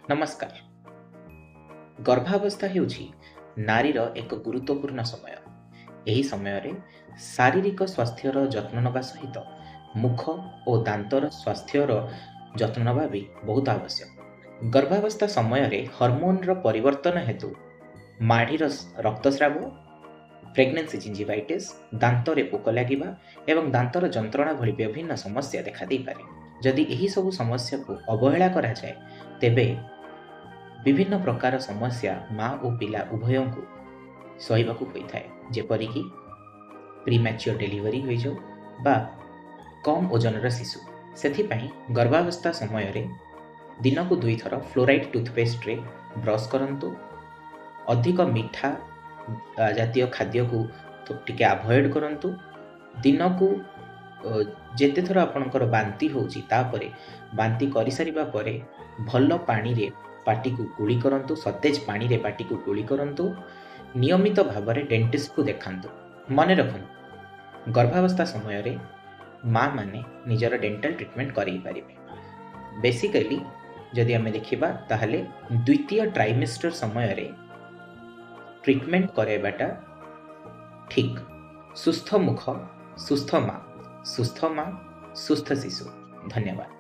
ନମସ୍କାର। ଗର୍ଭାବସ୍ଥା ହେଉଛି ନାରୀର ଏକ ଗୁରୁତ୍ୱପୂର୍ଣ୍ଣ ସମୟ। ଏହି ସମୟରେ ଶାରୀରିକ ସ୍ୱାସ୍ଥ୍ୟର ଯତ୍ନ ନେବା ସହିତ ମୁଖ ଓ ଦାନ୍ତର ସ୍ୱାସ୍ଥ୍ୟର ଯତ୍ନ ନେବା ବି ବହୁତ ଆବଶ୍ୟକ। ଗର୍ଭାବସ୍ଥା ସମୟରେ ହରମୋନର ପରିବର୍ତ୍ତନ ହେତୁ ମାଢ଼ିର ରକ୍ତସ୍ରାବ, ପ୍ରେଗନେନ୍ସି ଜିଞ୍ଜିଭାଇଟିସ୍, ଦାନ୍ତରେ ପୋକ ଲାଗିବା ଏବଂ ଦାନ୍ତର ଯନ୍ତ୍ରଣା ଭଳି ବିଭିନ୍ନ ସମସ୍ୟା ଦେଖାଦେଇପାରେ। ଯଦି ଏହି ସବୁ ସମସ୍ୟାକୁ ଅବହେଳା କରାଯାଏ, ତେବେ ବିଭିନ୍ନ ପ୍ରକାର ସମସ୍ୟା ମା ଓ ପିଲା ଉଭୟଙ୍କୁ ସହିବାକୁ ହୋଇଥାଏ, ଯେପରିକି ପ୍ରିମ୍ୟାଚ୍ୟୁର ଡେଲିଭରି ହୋଇଯାଉ ବା କମ୍ ଓଜନର ଶିଶୁ। ସେଥିପାଇଁ ଗର୍ଭାବସ୍ଥା ସମୟରେ ଦିନକୁ 2 ଥର ଫ୍ଲୋରାଇଡ୍ ଟୁଥପେଷ୍ଟରେ ବ୍ରସ୍ କରନ୍ତୁ। ଅଧିକ ମିଠା ଜାତୀୟ ଖାଦ୍ୟକୁ ଟିକେ ଆଭଏଡ଼ କରନ୍ତୁ। ଦିନକୁ ଯେତେଥର ଆପଣଙ୍କର ବାନ୍ତି ହେଉଛି, ତାପରେ ବାନ୍ତି କରିସାରିବା ପରେ ଭଲ ପାଣିରେ ପାଟିକୁ କୁଳି କରନ୍ତୁ, ସତେଜ ପାଣିରେ ପାଟିକୁ କୁଳି କରନ୍ତୁ। ନିୟମିତ ଭାବରେ ଡେଣ୍ଟିଷ୍ଟକୁ ଦେଖାନ୍ତୁ। ମନେ ରଖନ୍ତୁ, ଗର୍ଭାବସ୍ଥା ସମୟରେ ମା ମାନେ ନିଜର ଡେଣ୍ଟାଲ ଟ୍ରିଟମେଣ୍ଟ କରେଇ ପାରିବେ। ବେସିକାଲି ଯଦି ଆମେ ଦେଖିବା, ତାହେଲେ ଦ୍ୱିତୀୟ ଟ୍ରାଇମିଷ୍ଟର ସମୟରେ ଟ୍ରିଟମେଣ୍ଟ କରାଇବାଟା ଠିକ୍। ସୁସ୍ଥ ମୁଖ, ସୁସ୍ଥ ମା, ସୁସ୍ଥ ମା, ସୁସ୍ଥ ଶିଶୁ। ଧନ୍ୟବାଦ।